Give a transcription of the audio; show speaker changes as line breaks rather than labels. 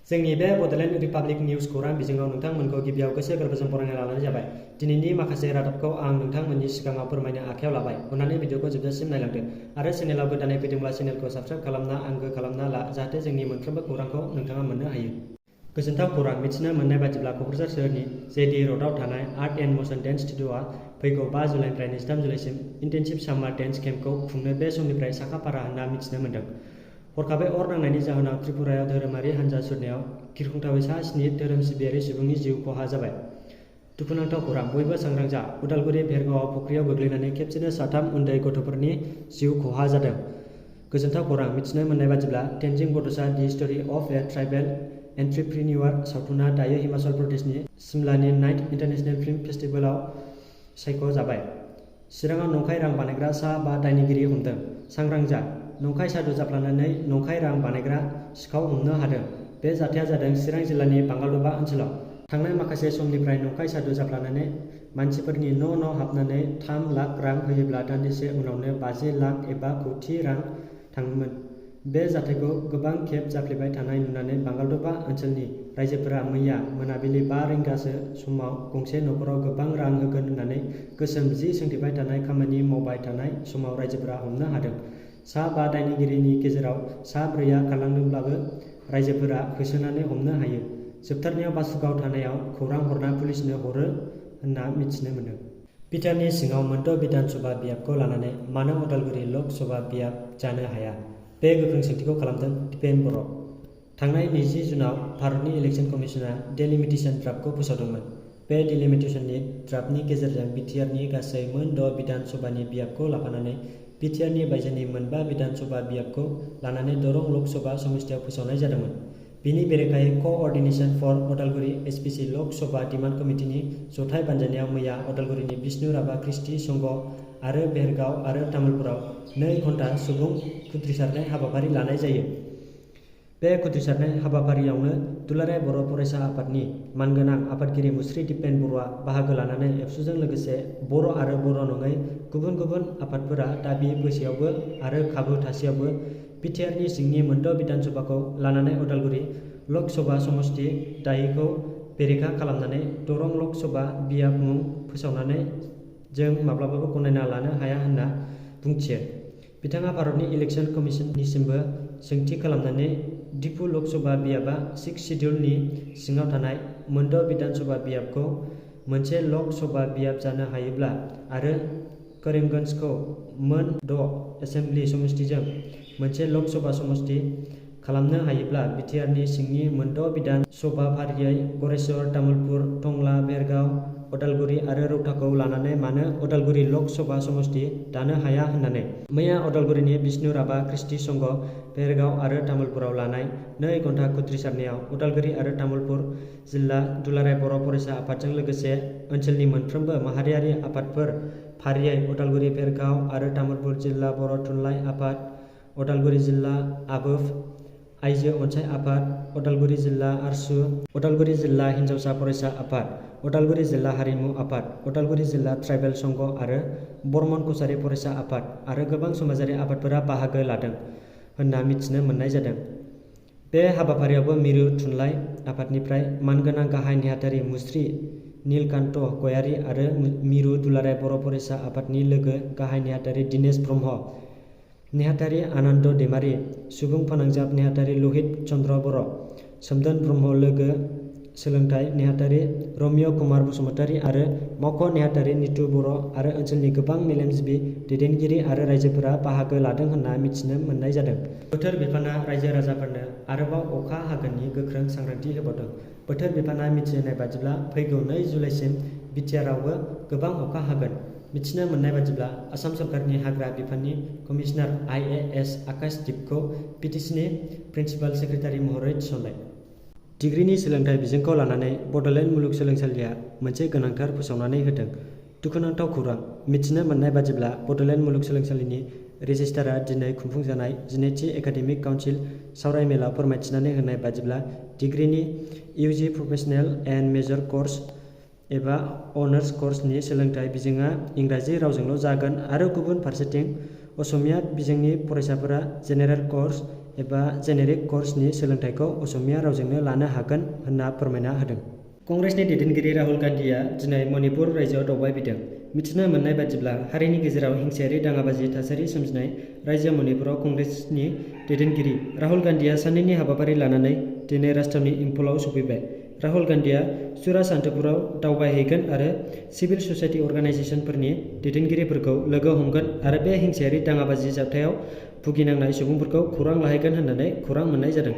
जोंनि बे Bodoland republic news खौरां बिजोङाव नोंथांमोनखौ गिबियाव गोसो गोरबोजों बरायना लानाय जाबाय। दिनैनि माखासे रादाबखौ आं नोंथांमोननि सिगाङाव फोरमायनो आखायाव लाबाय। अन्नानै भिडिअखौ जोबजासिम नायलांदो आरो चेनेलाव गोदानै फैदोंब्ला चेनेलखौ साबस्क्राइब खालामना आंगो खालामना ला, जाहाथे जोंनि मोनफ्रोमबो खौरांखौ नोंथाङा मोननो हायो। गोजोनथाव खौरां मिथिनो मोननाय बादिब्ला क'क्राझार सोहोरनि जेडि र'डआव थानाय आर्ट एन्ड मोशन डेन्स स्टुडिअ'आ फैगौ 5 जुलाइनिफ्राय 23 जुलाइसिम इन्टेनसिभ सामार डेन्स केम्पखौ खुंनो बे समनिफ्राय साखाफारा होनना मिथिनो मोन्दों। हरखाबै अर नांनायनि जाहोनाव त्रिपुरायाव धोरोमारि हान्जा सुरनायाव गिख्रंथावै सा 7 धोरोम सिबियारि सुबुंनि जिउ खहा जाबाय। दुखुनांथाव खौरां, बयबो सांग्रां जा। उदालगुरि भेरगावआव फुख्रियाव गोग्लैनानै खेबसेनो 3 उन्दै गथ'फोरनि जिउ खहा जादों। गोजोनथाव खौरां मिथिनो मोननाय बादिब्ला तेनजिं बड'सा दि स्ट'री अफ ए ट्राइबेल एन्ट्रिप्रिनिउर सावथुना दायो हिमाचल प्रदेशनि सिमलानि नाइट इन्टारनेशनेल फिल्म फेस्टिभेलआव सायख'जाबाय। चिराङाव नंखाय रां बानायग्रा सा 5 दायनिगिरि हमदों। सांग्रां जा, नंखाय साधु जाफ्लानानै नंखाय रां बानायग्रा सिखाव हमनो हादों। बे जाथाया जादों चिरां जिल्लानि बांगालदबा ओनसोलाव। थांनाय माखासे समनिफ्राय नंखाय साधु जाफ्लानानै मानसिफोरनि न' हाबनानै 3 लाख रां होयोब्ला दान्दिसे उनावनो 50 लाख एबा कौटि रां थाङोमोन। बे जाथायखौ गोबां खेब जाफ्लेबाय थानाय नुनानै बांगालदबा ओनसोलनि रायजोफोरा मैया मोनाबिलि 5 रिंगासो समाव गंसे न'खराव गोबां रां होगोन होननानै गोसोम जि सोंथेबाय थानाय खामानि मावबाय थानाय समाव रायजोफोरा हमनो हादों। सा 5 दायनिगिरिनि गेजेराव सा 4आ खारलांदोंब्लाबो रायजोफोरा होसोनानै हमनो हायो। जोबथारनायाव बासुगाव थानायाव खौरां हरना पुलिसनो हरो होनना मिथिनो मोन्दों। बिटिआरनि सिङाव मोनद' बिधान सभा बियाबखौ लानानै मानो उदालगुरि लक सभा बियाब जानो हाया? बे गोख्रों सोंथिखौ खालामदों दिपेन बर'। थांनाय 20 जुनाव भारतनि इलेक्सन कमिसना डेलिमिटेशन ड्राफ्टखौ फोसावदोंमोन। बे डेलिमिटेशननि ड्राफ्टनि गेजेरजों बिटिआरनि गासै मोन 6 बिधान सभानि बियाबखौ लाफानानै बिटिआरनि बायजोनि मोन 5 बिधान सभा बियाबखौ लानानै दरं लक सभा समितियाव फोसावनाय जादोंमोन। बिनि बेरेखायै क'अर्डिनेशन फर उदालगुरि एसपिसि लक सभा डिमान्ड कमिटिनि जथाय बानजायनायाव मैया उदालगुरिनि बिष्णु राभा ख्रिस्टि संघ आरो भेरगाव आरो तामुलपुराव 2 घन्टा सुबुं खुद्रिसारनाय हाबाफारि लानाय जायो। बे खुद्रिसारनाय हाबाफारियावनो दुलाराय बर' फरायसा आफादनि मानगोनां आफादगिरि मुस्रि दिपेन बर'आ बाहागो लानानै एबसुजों लोगोसे बर' आरो बर' नङै गुबुन गुबुन आफादफोरा दाबि बैसोआवबो आरो खाबु थासेयावबो बिटिआरनि सिंनि मोनद' बिधान सभाखौ लानानै उदालगुरि लक सभा समस्ति दायिखौ बेरेखा खालामनानै दरं लक सभा बियाब मुं फोसावनानै जों माब्लाबाबो गनायना लानो हाया होनना बुंथियो। बिथाङा भारतनि इलेक्सन कमिसननिसिमबो सोंथि खालामनानै डिफु लक सभा बियाबआ 6 सिडिउलनि सिङाव थानाय मोनद' बिधान सभा बियाबखौ मोनसे लक सभा बियाब जानो हायोब्ला आरो करिमगन्जखौ मोन 6 एसेम्बलि समस्तिजों मोनसे लक सभा समस्ति खालामनो हायोब्ला बिटिआरनि सिंनि मोनद' बिधान सभा फारियै गरेस्वर, तामुलपुर, टंला, भेरगाव, उदालगुरि आरो रौताखौ लानानै मानो उदालगुरि लक सभा समस्ति दानो हाया होननानै मैया उदालगुरिनि बिष्णु राभा ख्रिस्टि संघ, भेरगाव आरो तामुलपुराव लानाय 2 घन्टा खुद्रिसारनायाव उदालगुरि आरो तामुलपुर जिल्ला दुलाराय बर' फरायसा आफादजों लोगोसे ओनसोलनि मोनफ्रोमबो माहारियारि आफादफोर फारियै उदालगुरि, भेरगाव आरो तामुलपुर जिल्ला बर' थुनलाइ आफाद, उदालगुरि जिल्ला आबोफ आइजो अनसाइ आफाद, उदालगुरि जिल्ला आरसु, उदालगुरि जिल्ला हिनजावसा फरायसा आफाद, उदालगुरि जिल्ला हारिमु आफाद, उदालगुरि जिल्ला ट्राइबेल संघ आरो बर्मन कछारी फरायसा आफाद आरो गोबां समाजारि आफादफोरा बाहागो लादों होनना मिथिनो मोननाय जादों। बे हाबाफारियावबो मिरु थुनलाइ आफादनिफ्राय मानगोनां गाहाय नेहाथारि मुस्रि नीलकान्त गयारी आरो मिरु दुलाराय बर' फरायसा आफादनि लोगो गाहाय नेहाथारि दिनेश ब्रह्म, नेहाथारि आनन्द दैमारी, सुबुं फोनांजाब नेहाथारि लहित चन्द्र बर', सोमदोन ब्रह्म लोगो सोलोंथाइ नेहाथारि रमिय' कुमार बसुमतारी आरो मावख' नेहाथारि नितु बर' आरो ओनसोलनि गोबां मेलेमजिबि दैदेनगिरि आरो रायजोफोरा बाहागो लादों होनना मिथिनो मोननाय जादों। बोथोर बिफाना रायजो राजाफोरनो आरोबाव अखा हागोननि गोख्रों सांग्रांथि होबावदों। बोथोर बिफाना मिथिहोनाय बादिब्ला फैगौ 2 जुलाइसिम बिटिआरआवबो गोबां अखा हागोन। मिथिनो मोननाय बादिब्ला आसाम सरकारनि हाग्रा बिफाननि कमिसनार IAS आकाश दीपखौ बिटिसिनि प्रिन्सिपाल सेक्रेटारि महरै थिसनबाय। डिग्रीनि सोलोंथाइ बिजोंखौ लानानै बड'लेण्ड मुलुगसोलोंसालिया मोनसे गोनांथार फोसावनानै होदों। दुखुनांथाव खौरां मिथिनो मोननाय बादिब्ला बड'लेण्ड मुलुगसोलोंसालिनि रेजिस्ट्रारआ दिनै खुंफुंजानाय 12थि एकाडेमिक काउन्सिल सावरायमेलाव फोरमायथिनानै होनाय बादिब्ला डिग्रीनि UG professional and major course एबा अनार्स कर्सनि सोलोंथाइ बिजोङा इंराजि रावजोंल' जागोन आरो गुबुन फारसेथिं असमिया बिजोंनि फरायसाफोरा जेनेरेल कर्स एबा जेनेरिक कर्सनि सोलोंथाइखौ असमिया रावजोंनो लानो हागोन होनना फोरमायना होदों। कंग्रेसनि दैदेनगिरि राहुल गान्धीआ दिनै मणिपुर रायजोआव दावबायफैदों। मिथिनो मोननाय बादिब्ला हारिनि गेजेराव हिंसायारि दाङाबाजि थासारि सोमजिनाय रायजो मणिपुराव कंग्रेसनि दैदेनगिरि राहुल गान्धीआ साननैनि हाबाफारि लानानै दिनै राजथावनि इम्फलाव सफैबाय। राहुल गान्धीआ चुराचान्दपुराव दावबायहैगोन आरो सिभिल ससाइटि अर्गानाइजेसनफोरनि दैदेनगिरिफोरखौ लोगो हमगोन आरो बे हिंसायारि दाङाबाजि जाथायाव भुगिनांनाय सुबुंफोरखौ खौरां लाहैगोन होननानै खौरां मोननाय जादों।